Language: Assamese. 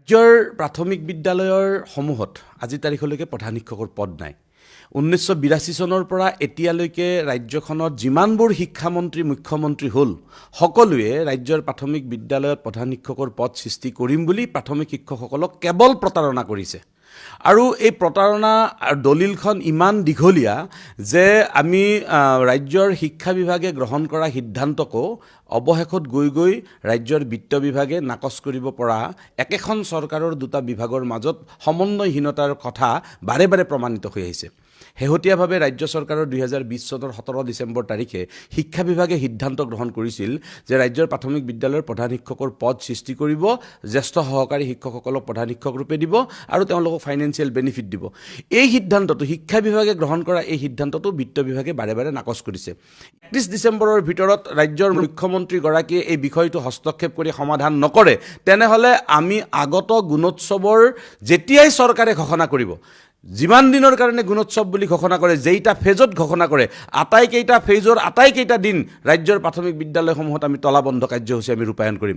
ৰাজ্যৰ প্ৰাথমিক বিদ্যালয়ৰ সমূহত আজিৰ তাৰিখলৈকে প্ৰধান শিক্ষকৰ পদ নাই। 1982 চনৰ পৰা এতিয়ালৈকে ৰাজ্যখনত যিমানবোৰ শিক্ষামন্ত্ৰী, মুখ্যমন্ত্ৰী হ'ল, সকলোৱে ৰাজ্যৰ প্ৰাথমিক বিদ্যালয়ত প্ৰধান শিক্ষকৰ পদ সৃষ্টি কৰিম বুলি প্ৰাথমিক শিক্ষকসকলক কেৱল প্ৰতাৰণা কৰিছে। আৰু এই প্ৰতাৰণা দলিলখন ইমান দীঘলীয়া যে আমি ৰাজ্যৰ শিক্ষা বিভাগে গ্ৰহণ কৰা সিদ্ধান্তকো অৱশেষত গৈ গৈ ৰাজ্যৰ বিত্ত বিভাগে নাকচ কৰিব পৰা একেখন চৰকাৰৰ দুটা বিভাগৰ মাজত সমন্বয়হীনতাৰ কথা বাৰে বাৰে প্ৰমাণিত হৈ আহিছে। শেহতীয়াভাৱে ৰাজ্য চৰকাৰৰ 2020 চনৰ 17 ডিচেম্বৰ তাৰিখে শিক্ষা বিভাগে সিদ্ধান্ত গ্ৰহণ কৰিছিল যে ৰাজ্যৰ প্ৰাথমিক বিদ্যালয়ৰ প্ৰধান শিক্ষকৰ পদ সৃষ্টি কৰিব, জ্যেষ্ঠ সহকাৰী শিক্ষকসকলক প্ৰধান শিক্ষক ৰূপে দিব আৰু তেওঁলোকক ফাইনেন্সিয়েল বেনিফিট দিব। এই সিদ্ধান্তটো শিক্ষা বিভাগে গ্ৰহণ কৰা এই সিদ্ধান্তটো বিত্ত বিভাগে বাৰে বাৰে নাকচ কৰিছে। 31 ডিচেম্বৰৰ ভিতৰত ৰাজ্যৰ মুখ্যমন্ত্ৰীগৰাকীয়ে এই বিষয়টো হস্তক্ষেপ কৰি সমাধান নকৰে, তেনেহ'লে আমি আগত গুণোৎসৱৰ যেতিয়াই চৰকাৰে ঘোষণা কৰিব, যিমান দিনৰ কাৰণে গুণোৎসৱ বুলি ঘোষণা কৰে, যেইটা ফেজত ঘোষণা কৰে, আটাইকেইটা ফেজৰ আটাইকেইটা দিন ৰাজ্যৰ প্ৰাথমিক বিদ্যালয়সমূহত আমি তলাবন্ধ কাৰ্যসূচী আমি ৰূপায়ণ কৰিম।